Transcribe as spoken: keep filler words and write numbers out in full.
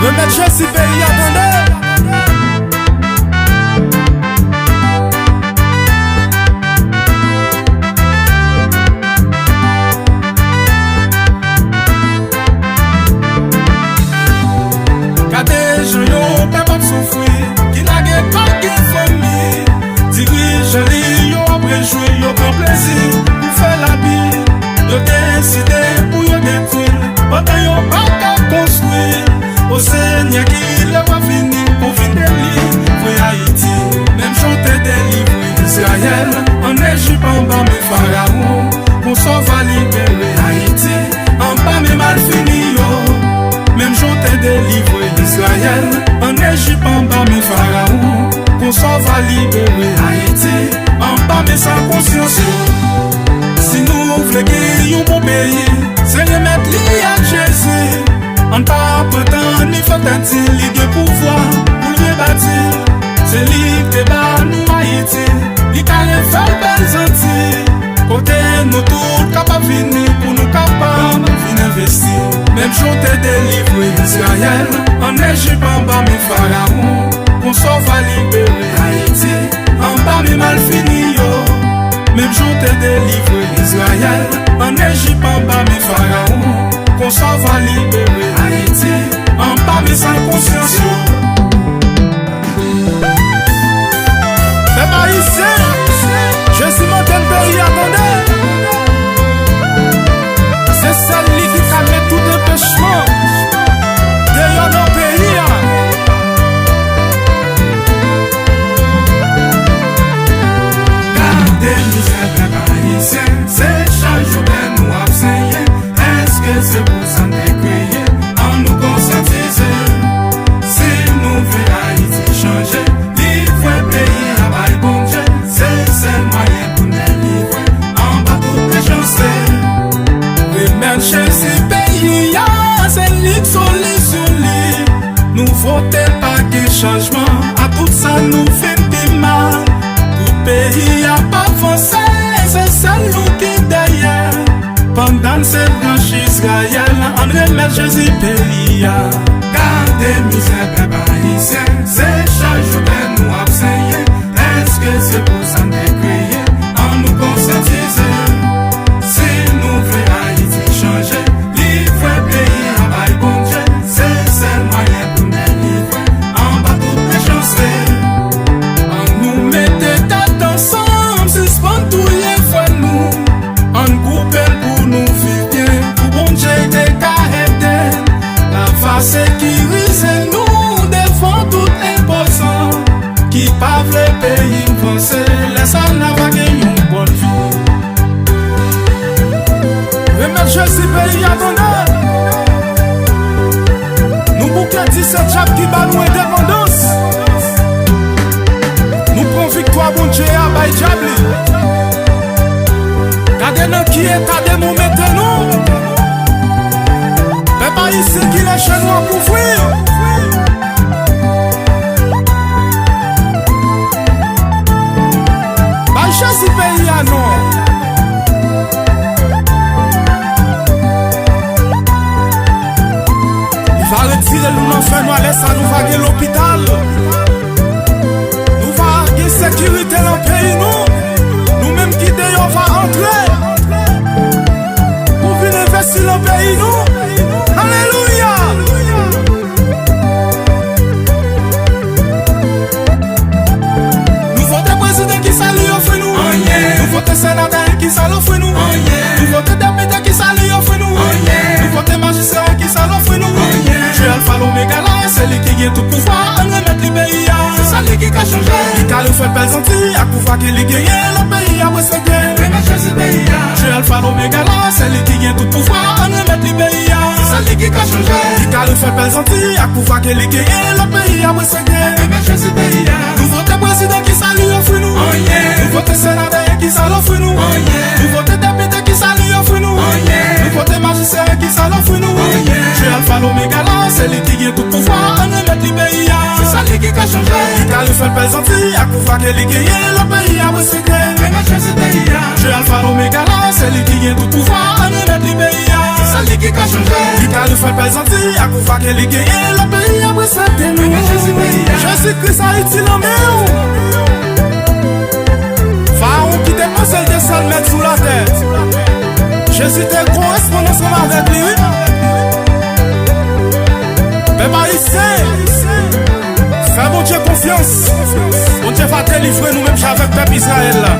Remèt Jezi peyi a, tande. Gade jan yon pèp ap soufri, ki lage pa gen fanmi. Dirijan li yo ap rejwi, yo pran plezi pou fè labi. Yo deside pou yo detwi l, pandan yo pa ka konstwi. O Senyè, kilè w ap vini pou vin delivre Ayiti? Menm jan w te delivre Izrayèl ann Ejip anba men Farawon, konsa w va libere Ayiti anba men malfini yo. Menm jan w te delivre Izrayèl ann Ejip anba men Farawon, konsa w va libere Ayiti anba men san konsyans yo. Si nou vle gen yon bon peyi, se remèt li ak Jezi. Ann pa pran tan ni fè tèt di li gen pouvwa pou l rebati. Se li ki te ba nou Ayiti, li ka refè l bèl Zanti, kote nou tout kapab vini pou nou kapab vin envesti. Menm jan w te delivre Izrayèl ann Ejip anba men Farawon, konsa w va libere Ayiti anba men malfini yo. Menm jan w te delivre Izrayèl ann Ejip anba men Farawon, konsa w va libere Ayiti anba men san konsyans yo. Pèp ayisyen, Jezi mande n peyi a, tande. Se sèl li ki ka met tout anpechman deyò nan peyi a. Gade mizè pèp ayisyen, se chak jou kè nou ap senyen. Èske se pou sa n te kreye? Ann nou konsyatize. Si nou vle Ayiti chanje, livre peyi a bay Bondye. Se sèl mwayen pou n delivre anba tout mechanste. Remèt Jezi peyi a, se li k solisyon li. Nou vote pa gen chanjman, a tout sa nou vin pi mal. Pou peyi a pa vanse, se sèl nou ki dèyè. Pandan n se branch Izrayèl, ann remèt Jezi peyi a. Gade mizè pèp ayisyen, se chak jou kè nou ap senyen. Èske se pou sa n te kreye? Ann nou konsyatize. Si nou vle Ayiti chanje, livre peyi a bay Bondye. Se sèl mwayen pou n delivre anba tout mechanste. Ann nou mete tèt ansanm, sispann touye frè nou. Ann koupe l pou nou viv byen, pou Bondye te ka ede n. L ava sekirize nou devan tout enpozan ki pa vle peyi n vanse. Lè sa a n ava gen yon bòn vi. Remèt Jezi peyi a, tande. Nou bouke di se dyab ki ba nou endepandans. Nou pran viktwa Bondye a bay dyab li. Gade nan ki eta de nou mete nou. Pèp ayisyen, kilè je nou ap ouvri. Bay Jezi peyi a non. Li va retire nou nan fènwa, lè sa nou va gen lopital. Nou va gen sekirite nan peyi nou. Nou menm ki deyò va antre pou vin envesti nan peyi nou. Alelouya! Nou vote prezidan, kisa li ofri nou? Anyen. Nou vote senatè, kisa l ofri nou? Anyen. Nou vote depite, kisa li ofri nou? Anyen. Nou vote majistra, kisa l ofri nou? Anyen. Dye Alfa Lomega la, se li ki gen tout pouvwa, ann remèt li peyi a. Se sèl li ki ka chanje. Li ka refè bèl Zanti ak pouvwa ke li genyen, lòt peyi ap respekte. Remèt Jezi peyi a. Dye Alfa Lomega la, se li ki gen tout pouvwa, ann remèt li peyi a. Se sèl li ki ka chanje. Li ka refè bèl Zanti ak pouvwa ke li genyen, lòt peyi ap respekte. Remèt Jezi peyi a. Nou vote prezidan, kisa li ofri nou? Anyen. Nou vote senatè, kisa l ofri nou? Anyen. Nou vote depite, kisa li ofri nou? Anyen. Nou vote majistra, kisa l ofri nou? Anyen. Dye Alfa Lomega la, se li ki gen tout pouvwa, ann remèt li peyi a. Se sèl li ki ka chanje. Li ka refè bèl Zanti ak pouvwa ke li genyen, lòt peyi ap respekte. Remèt Jezi peyi a. Dye Alfa Lomega la, se li ki gen tout pouvwa, ann remèt li peyi a. Se sèl Li ki ka chanje. Li ka refè pèl Zanti ak pouvwa ke li genyen, lòt peyi ap respekte nou. Jezi Kris Ayiti nan men w. Farawon ki te panse l te sèl mèt sou latè, Jezi te koresponn ansanm avèk li, wi. Pèp ayisyen, fè Bondye konfyans. Bondye va delivre nou menm jan avèk pèp Izrayèl la.